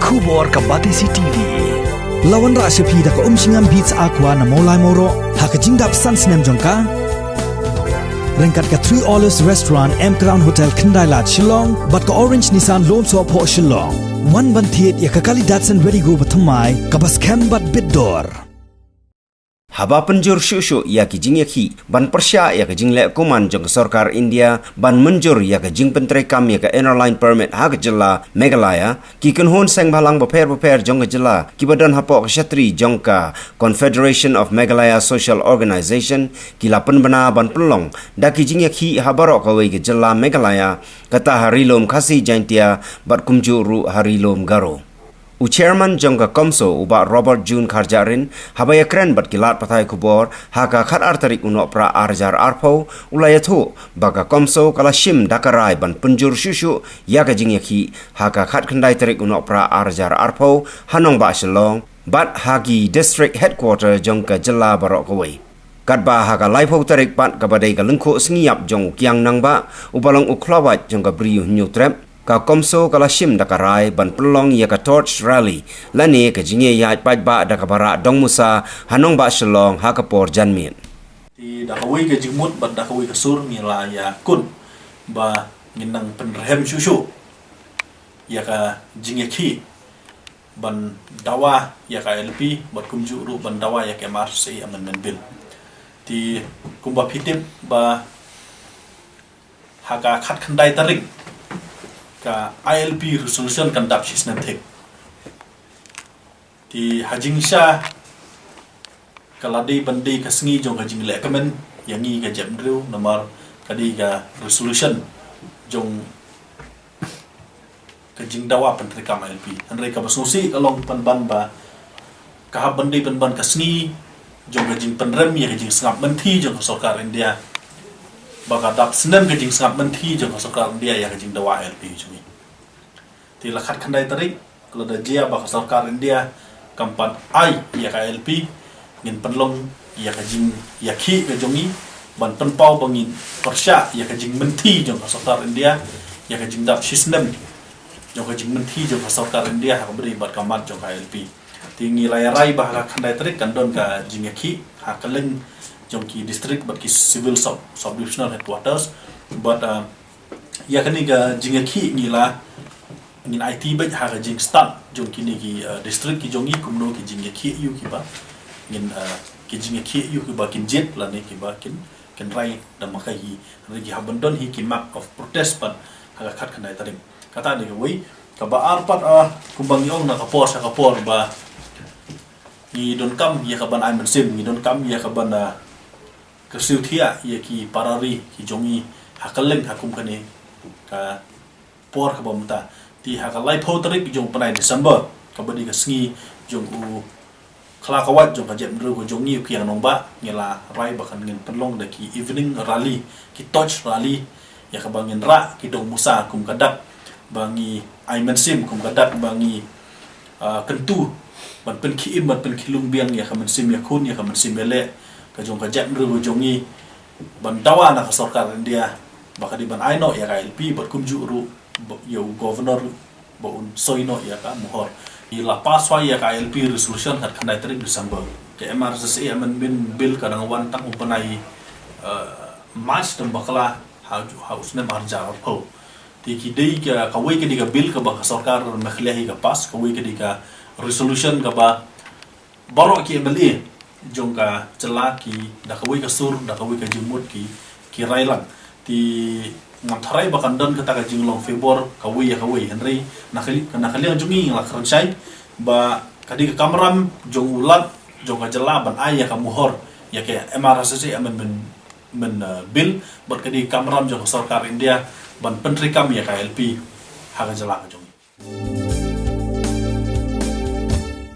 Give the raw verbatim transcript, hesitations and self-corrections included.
Khubor ka Batesi T V. La wanrah sha phi da ka Umshngam Beats Aqua na Mawlai Mawroh ha ka jingdap san snem jong ka. Ryngkat ka Three Olives Restaurant, M Crown Hotel, Khyndai Lad, Shillong, bad ka Orange Nissan Lum Sohphoh, Shillong. Wan ban thied ïa ka kali Datsun Redi-GO bathymmai kaba skhem bad bit dor. Haba pynjur shuh shuh ïa ki jingïakhih ban pyrshah ïa ka jingleh kuman jong ka sorkar India ban mynjur ïa ka jingpyntreikam ïa ka Inner Line Permit ha ka jylla Meghalaya, ki kynhun seng bhalang bapher bapher jong ka jylla kiba don hapoh ka shatri jong ka Confederation of Meghalaya Social Organisation ki la pynbna ban pynlong da ki jingïakhih ha baroh kawei ka jylla Meghalaya, kata ha Ri Lum Khasi Jaintia bad kumjuh ruh ha Ri Lum Garo. U Chairman jong ka CoMSO, u Bah Robert June Kharjahrin, haba ïakren bad ki lad pathai khubor ha ka khatar tarik u Nohprah ar hajar arphew, u la ïathuh ba ka CoMSO ka la shim da ka rai ban pynjur shuh shuh ïa ka jingïakhih ha ka khatkhyndai tarik u Nohprah ar hajar arphew ha nongbah Shillong bad ha ki district headquarter jong ka jylla baroh kawei. Katba ha ka laiphew tarik pat, kaba dei ka lyngkhuh sngi ïap jong u Kiang Nangbah, uba long u khlawait jong ka Bri u Hynñiewtrep, ka CoMSO ka la shim da ka rai ban pynlong ïa ka torch rally lane ka jingïaid paidbah da kaba rah dong musa ha nongbah Shillong ha ka por janmiet. Te da kawei ka jingmut bad da kawei ka sur ngi la ïakut ba ngin nang pynrhem shuh shuh ïa ka jingïakhih ban dawa ïa ka I L P bad kumjuh ruh ban dawa ïa ka M R S S A Amendment Bill. Te kumba phi tip ba ha ka khatkhyndai tarik ka I L P resolution kan dap shi snem thik. Te ha jingshisha ka la dei ban dei ka sngi jong ka jingleh kmen ïa ngi ka jaitbynriew, namar ka dei ka resolution jong ka jingdawa pyntreikam I L P. Hynrei kaba sngewsih ka long pynban ba ka hap ban dei pynban ka sngi jong ka jingpynrem ïa ka jingsngap mynthi jong ka sorkar India, ba ka dap snem ka jingsngap mynthi jong ka sorkar India ïa ka jingdawa I L P jong ngi. Te la khatkhyndai tarik, lada jia ba ka sorkar India kam pat ai ïa ka I L P, ngin pynlong ïa ka jingïakhih ka jong ngi ban pynpaw ba ngin pyrshah ïa ka jingmynthi jong ka sorkar India ïa ka jingdap shi snem jong ka jingmynthi jong ka sorkar India ha kaba ïadei bad ka mat jong ka I L P. Te ngi la ïa rai ba ha ka khatkhyndai tarik kan don ka jingïakhih ha kylleng jong ki district bad ki civil sub, sub-divisional headquarters. Bad, uh, ïa kane ka jingïakhih ngi la, ngin aiti beit ha ka jingstad jong kine ki, uh, district ki jong ngi kumno ki jingïakhih aiu kiba ngin, uh, ki jingïakhih aiu kiba kin jied lane kiba kin, kin rai da ma ka hi. Hynrei ki hap ban don hi ki mark of protest pat ha ka khatkhyndai tarik. Kata dei kawei, kaba ar pat, ah, kumba ngi ong na ka por sha ka por ba ngi donkam ïa ka ban ai mynsiem, ngi donkam ïa ka ban, ah, kyrsiew thiah ïa ki para ri ki jong ngi ha kylleng ha kum kane ka por kaba mynta. Te ha ka laiphew tarik jong u bnai December, kaba dei ka sngi jong u khlawait jong ka jaitbynriew ka jong ngi u Kiang Nangbah, ngi la rai ba kan ngin pynlong da ki evening rally, ki torch rally, ïa kaba ngin rah ki dong musa kum ka dak ba ngi ai mynsiem, kum ka dak ba ngi, ah, kyntu ban pynkhie im, ban pynkhyllung biang ïa ka mynsiem ïakhun, ïa ka mynsiem ïaleh ka jong ka jaitbynriew ka jong ngi, ban dawa na ka sorkar India ba ka dei ban ai noh ïa ka I L P bad kumjuh ruh ba, ïa u governor ba un soi noh ïa ka mohor. Ngi la pass ïa ka I L P resolution ha ka khatkhyndai tarik December. Ka M R S S A Amendment Bill ka dang wan tang u bnai, eh, March, tang bakla ha, ha u snem ar hajar arphew. Te ki dei ka, kawei ka dei ka bill kaba ka sorkar Meghalaya hi ka pass, kawei ka dei ka resolution kaba baroh ki M L A jong ka jylla ki da kawei ka sur, da kawei ka jingmut ki, ki rai lang. Te ngam tharai ba kan don kata ka jinglong favour kawei ïa kawei, hynrei na ka li-, na ka liang jong ngi ngi la kren shai ba ka dei ka kamram jong u Lat jong ka jylla ban ai ïa ka mohor ïa ka M R S S A Amendment, men, uh, Bill, bad ka dei ka kamram jong ka sorkar India ban pyntreikam ïa ka I L P ha ka jylla ka jong ngi.